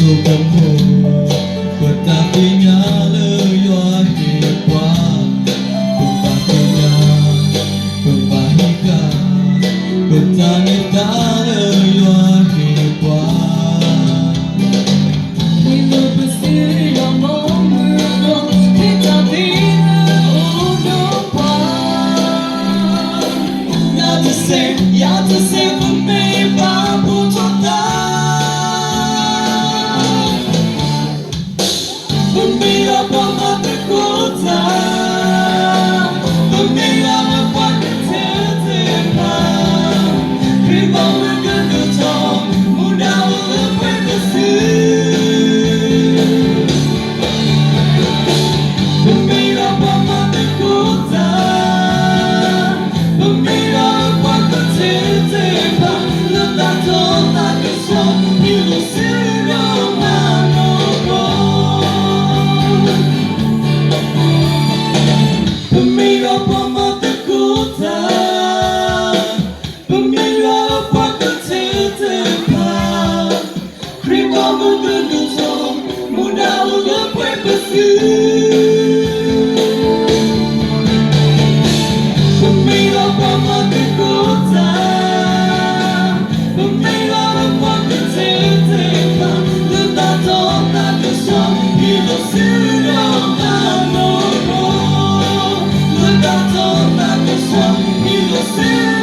ပမိၢ်, ပတၢ်သ့ၣ်ညါလၢယွၤဟ့ၣ်ပှၤ, ပဘၣ်သ့ၣ်ညါ, ပဘၣ်ဟံးဃာ်, ပတၢ်န့ၢ်သါလၢယွၤဟ့ၣ်ပှၤ. ဟ့ၣ်လီၤပစုလၢယွၤဘီမုၢ်အဂီၢ်, ဟ့ၣ်တၢ်သ့လၢအအိၣ်ဒီးပှၤ, နတစဲး ယတစဲး ပမ့ၢ်ဘၣ်ဖိထီၣ်သး ပမ့ၢ်ဒၣ်ပှၤမၤသကိးတၢ်, ပမ့ၢ်ဒၣ်ပှၤကထၢတဖၣ်, ခရံာ်ဘီမုၢ်ကဒိၣ်ထီၣ်, မူဒါအိၣ်လၢပှဲၤပစု. ပမ့ၢ်ဒၣ်ပှၤမၤသကိးတၢ်, ပမ့ၢ်ဒၣ်ပှၤကထၢတဖၣ်, လၢတၢ်တီတၢ်ကစီၣ် ဟ့ၣ်လီၤစ့ဒီးမၤလိာ်ပှၤ. ပမ့ၢ်ဒၣ်ပှၤမၤသကိးတၢ်, ပမ့ၢ်ဒၣ်ပှၤကထၢတဖၣ်, ခရံာ်ဘီမုၢ်ကဒိၣ်ထီၣ်, မူဒါအိၣ်လၢပှဲၤပစု. ပမ့ၢ်ဒၣ်ပှၤမၤသကိးတၢ်, ပမ့ၢ်ဒၣ်ပှၤကထၢတဖၣ်, လၢတၢ်တီတၢ်ကစီၣ် ဟ့ၣ်လီၤစ့ဒီးမၤလိာ်ပှၤ, လၢတၢ်တီတၢ်ကစီၣ် ဟ့ၣ်လီၤစ့